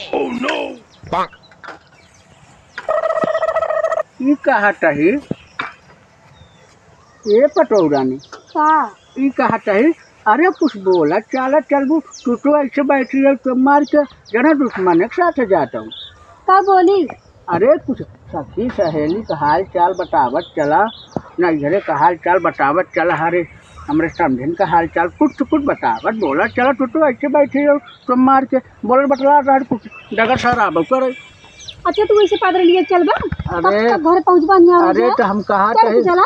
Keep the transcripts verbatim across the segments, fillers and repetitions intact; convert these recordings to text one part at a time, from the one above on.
ई कहत ही, ए पटोह रानी, का? ई कहत ही, अरे कुछ बोला चाला चलबू, तू तो ऐसे बैठी है, तो मार के जना दुश्मन के साथ जात हूँ। का बोली? अरे कुछ सखी सहेली का हाल चाल बतावत चला, नैहरे का हाल चाल बतावत चला, हरे हमरे समधिन का हाल चाल कुछ कुछ बतावत बोला चला, तू तो ऐसे बैठी हो, तो मार के बोलल बतला रहा कुछ डगर सराब करे। अच्छा, तू ऐसे पैदल लिए चलबा? तब अरे, तक घर पहुँचबा, नहीं आ अरे, रहा। तो हम कहा चल के कही, चला।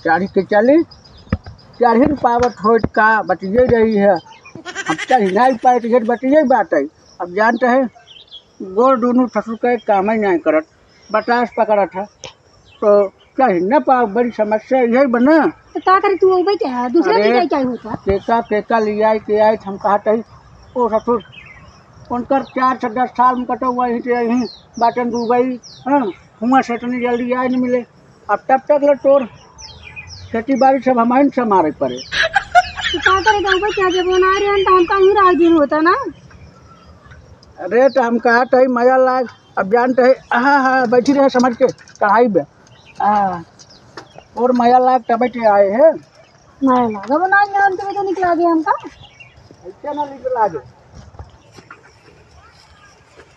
चढ़ के चली, चढ़ी न पावत होत का बचिए रही है, हम चढ़ नहीं पाए तो ये बचिए बात है। अब जानते हैं, गोड़ दोनों ससुर का एक काम ही नहीं करत, बतास पकड़त है, तो चढ़ न पाओ, बड़ी समस्या यही बना। तो का करी, तू अउबे के है, दूसरा अरे, की जाए क्या होता? केका, केका ले आए, के आए, हम कहत ही, ओ ससुर, उनकर चार से दस साल में कटो, वहीं से यहीं बाटन दुबई, हाँ, हुआ से इतनी जल्दी आए नहीं मिले। अब तब तक ले तोर खेती बाड़ी सब हमारे से मारे पड़े। तो का करे, तो अउबे क्या, जब वो ना आ रहे हैं, तो हमका ही राह दिन होता ना। अरे, तो हम कहत ही, मजा लाग, अब जानते हैं, हाँ, हाँ, बैठी रहे समझ के, कढ़ाई में। हाँ, और मया लाग तबे ते आए हैं। मया लाग, अब ना ज्ञान के तो निकला दे हमका। ऐसे ना निकला दे।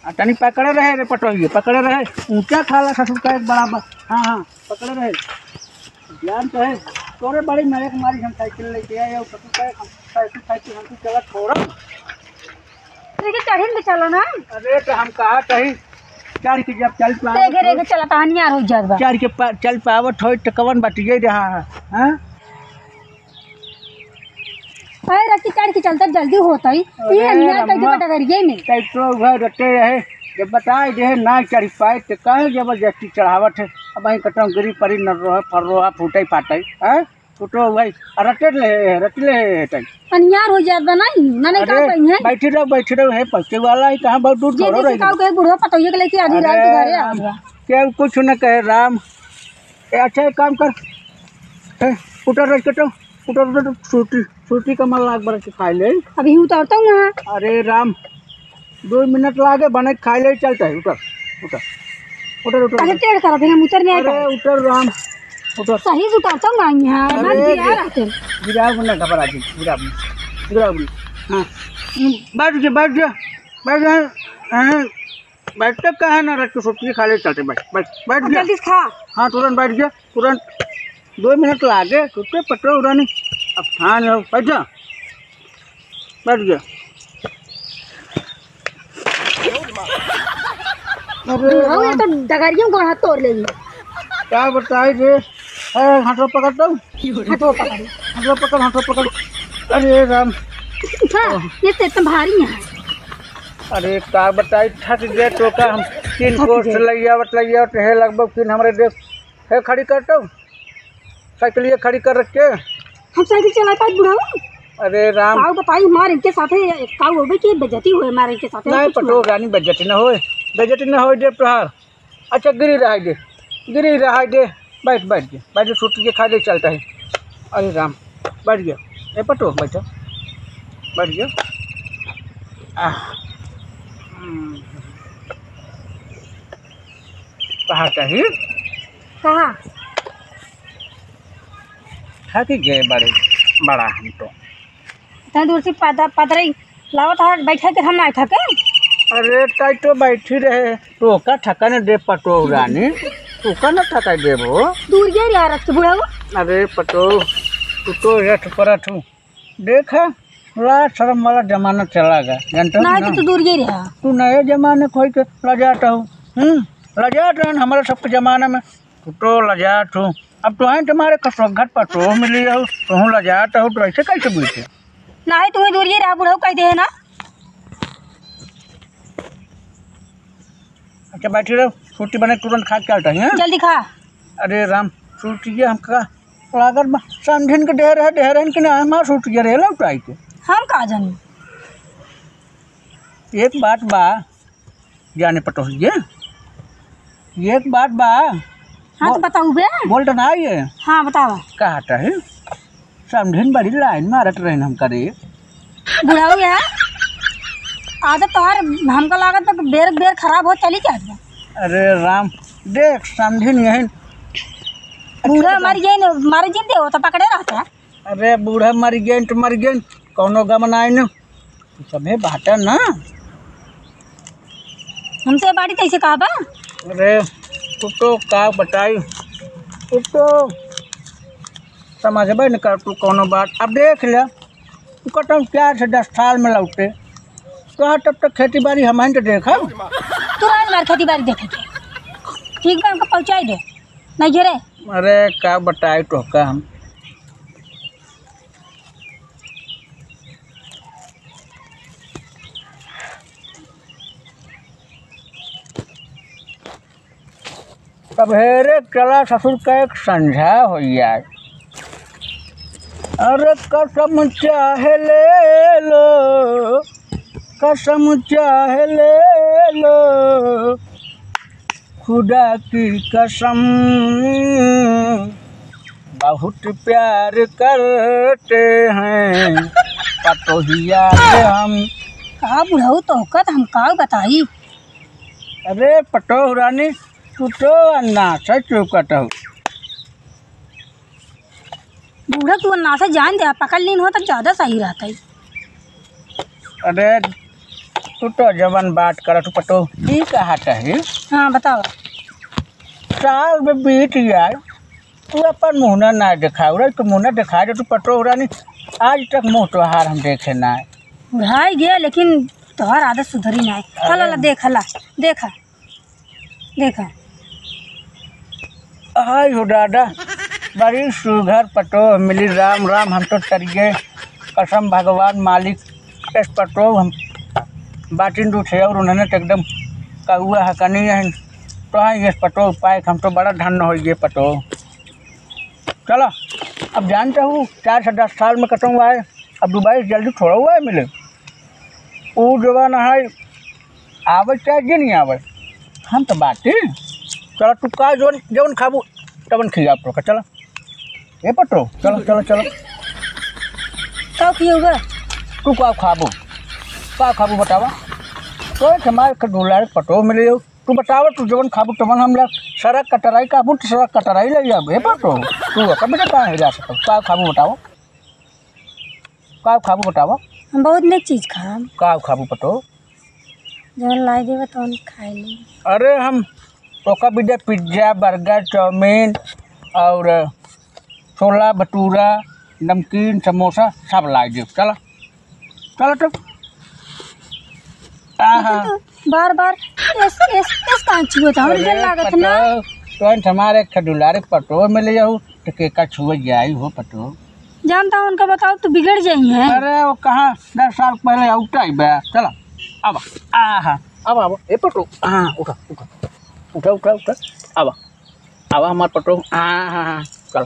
आ, तनी पकड़े रहे रे पटोहिए, पकड़े रहे। ऊंचा खाला ससुर का एक बराबर। हाँ, हाँ, पकड़े रहे। ज्ञान तो है। तोरे बड़ी मया के मारी हम साइकिल लेके आए, और ससुर का एक हम साइकिल, साइकिल हमको चला छोड़ा। लेकिन चढ़ी न चलो ना। अरे, तो हम कहा कहीं, चढ़ के जब चल पावत रेगे, रेगे चला, तो हनियार हो जात बा। चढ़ के पा-, चल पावत हो, तो कवन बतिये रहा है, हाँ? अरे, रस्सी चढ़ के चलता जल्दी होता ही। अरे, ये हनियार कह अम्मा, देबा डगरिये में। कई तो घर रटे रहे, जब बताए दे ना चढ़ पाए, तो काहे जबरदस्ती चढ़ावत है? अब वहीं कटम गिरी पड़ी, न रोहा, फर रोहा, फूटे फाटे, हाँ? फुटो भाई, रटले, रटले है तई। अनियार हो जात बा ना, ना, नहीं का अरे, कही है? बैठी रहो, बैठी रहो, है पैसे वाला है, कहाँ बहुत दूर जे छोड़ो जैसे रही। काऊ कहे, बुढ़वा पतोहिए के लेके आधी रात के अरे घरे राम, आवत बा। केहू कुछ न कहे राम। ए, अच्छा, एक काम कर, ए, उतर रह के तो, उतर, उतर, उतर, सूती, सूती का मन लाग बरस के खाए ले। अभी उतरता हूँ वहाँ। अरे राम, दो मिनट लागे, बने खाए ले, चलता है, उतर, उतर, उतर, उतर, अच्छा, उतर। टेढ़ करा दे, हम उतर नहीं अरे, आए। उतर राम, उतर। सही से उतरता हूँ ना यहाँ, अरे, मत गिरा गिर-, रहते। गिराव ना, घबरा जी, गिराव ना, गिराव ना। हाँ, हम्म, बैठ जा, बैठ जा, बैठ जा, हाँ, बैठ के कहे ना, रख के सुतली खा ले, चलते, बैठ, बैठ, बैठ अब जा। जल्दी से खा। हाँ, तुरंत बैठ जा, तुरंत। दो मिनट लागे, तुझे पटो उड़ानी। अब ठान लो, बैठ जा। बैठ गया। अरे बुढ़ऊ, ये राम। तो डगरियों को हाथ तोड़ लेगी। का बताई रे? ए, हाथों पकड़ दो। हाथों पकड़। हाथों पकड़, हाथों पकड़। अरे राम। उठा, ये तो इतना भारी है। अरे का बताई, थक गए तो का हम तीन थक कोस गए। लैयावत, लैयावत, हे लगभग तीन हमरे देख। हे खड़ी कर तो। साइकिलिया खड़ी कर रख के। हम साइकिल चला पाए बुढ़ऊ? अरे राम। काऊ बताई, मार इनके साथे, काऊ होबे कि बेइज्जती होए मार इनके साथे, नहीं, कुछ पटो ना। रानी बेइज्जती ना होए, बेइज्जती ना होए दे तोहार। अच्छा, गिरी रहाई दे, गिरी रहाई दे, बैठ, बैठ गया, बैठ, छुट्टी के खा दे, चलता है। अरे राम, बैठ गया, ए पटो, बैठो, बैठ गया। आह, हम्म। कहाँ कहीं? कहाँ? थक गए बड़े, बड़ा हम तो। इतना दूर से पद-, पदरई लावत है, बैठे के हम ना थके। अरे, ताई तो बैठी रहे, तो का थका न दे पटो रानी, तो का न थका देबो। दूर ये रहा रख के बुढ़ऊ। अरे पटो, तू तो हेठ पर थू। देखा, लाज शर्म वाला जमाना चला गया, जानता हो नहीं ना? तो तू दूर ये रहा। तू नए जमाने खोई के लजात हो, हम्म? लजात रहन हमारे सबके जमाने में, तू तो लजात हो। अब तो हैं तुम्हारे कसोगत पटो मिली हो, तू लजात हो, तो ऐसे कैसे बोलते? नहीं, तू ही दूर ये रहा, बुढ़ऊ कह दे है ना। अच्छा, बैठी रहो, छुट्टी बने तुरंत खा के चलता है, हैं? जल्दी खा। अरे राम, छुट्टी ये हमका लागत बा, समझिन के ढेर है, ढेर है कि ना, हमार छुट्टी ये रेला उठाई के। हम का जानी? एक बात बा, जाने पटोहिए, एक बात बा। हाँ, तो बो-, बताऊ बे। बोल तो ना ये। हाँ, बतावा। कहत है, समझिन बड़ी लाइन मारत रहन हमका रे। बुढ़ऊ है। आदत तोहार हमका लागत बा कि बेर बेर खराब हो चली जात बा। अरे राम, देख समझी नहीं। बूढ़ा मर गए न, मर जिंदे हो तो पकड़े रहता। अरे बूढ़ा मर गए तो मर गए, कौनो गम नाई न, सभे बाटे ना। हमसे बाटी तैसे कहा बा? अरे तू तो का बताई, तू तो समझबे न कर तू कौनो बात। अब देख ले, तू कतहूँ चार से दस साल में लौटे, तो तब तक खेती बाड़ी हम तो देखब। तू आज हमार खेती बाड़ी देखे के। ठीक बा, हमको पहुँचाई दे। नहीं घेरे। अरे का बताई तोहका हम। तब हेरे चला ससुर का एक संझा हो जाए। अरे कसम चाहे ले लो, कसम चाहे ले लो, खुदा की कसम, बहुत प्यार करते हैं पतोहिया से हम। का बुढ़ऊ तोहका त हम का बताई? अरे पतोह रानी, तू तो अन्नासे चूकत हो। बूढ़ा तू अन्नासे जान दे, पकड़ लीन हो तो ज्यादा सही रहता है। अरे तू तो जवन बात करत हो पतोह, ई कहा चाही? हाँ बताओ। साल में बीत जाए, तू अपन मुहना ना दिखाओ रे, तू मुहना दिखा दे तू पतोह रानी, आज तक मुँह तोहार हम देखे ना। बुढ़ाई गया लेकिन तोहार आदत सुधरी ना है। हला, अरे। हला, देख, हला, देखा, देखा। हाय हो दादा, बड़ी सुघर पतोह मिली, राम राम, हम तो तरिये, कसम भगवान मालिक, इस पतोह हम बाटिन दू ठे और उन्होंने तो एकदम कौआ हकनी है, तो हाँ, ये पतोह पाए, हम तो बड़ा धन्य हो ये पतोह। चला, अब जानते हो, चार से दस साल में कतहूँ आए, अब दुबई से जल्दी थोड़ा हुआ है मिले। ऊ जवान है, आवे चाहे जे नहीं आवे, हम तो बाटी। चला, तू का जवन, जवन खाबू, तवन खियाब तोका, चला। ए पटो, चला, चला, चला। का खियौबा? तू का खाबू? का खाबू बतावा? तो हमारे के दुलार पटो मिले हो। तू बतावा, तू जवन खाबू तवन हम ला सड़क कटराई खाबू, तो सड़क कटराई ले जाबू। ए पटो, तू कब से कहाँ है जा सकत? का खाबू बतावा? का खाबू बतावा? हम बहुत नेक चीज खाब। का खाबू पटो? जवन लाई देबे तवन खाए ली। अरे हम तोका बिदे पिज्जा, बर्गर, चाउमीन और छोला भटूरा, नमकीन, समोसा सब लाई देब। चला, चला तो। आहा। लेकिन तू बार बार एस, एस, एस कहाँ छुए था? हमरे अरे डर लागत ना। पटो, तोहन हमारे खडुलारे पटो मिले जाऊ, तो के का छुए जाई हो पटो? जानता हूँ, उनका बताओ तो बिगड़ जाई हैं। अरे वो कहाँ दस साल पहले आउट आई बे। चला, अब, आहा, अब, अब, ए पटो, हाँ, उठा, उठा, उठा, उठा, उठा, अब, अब हमार पटो, हाँ, हाँ, हाँ, चल,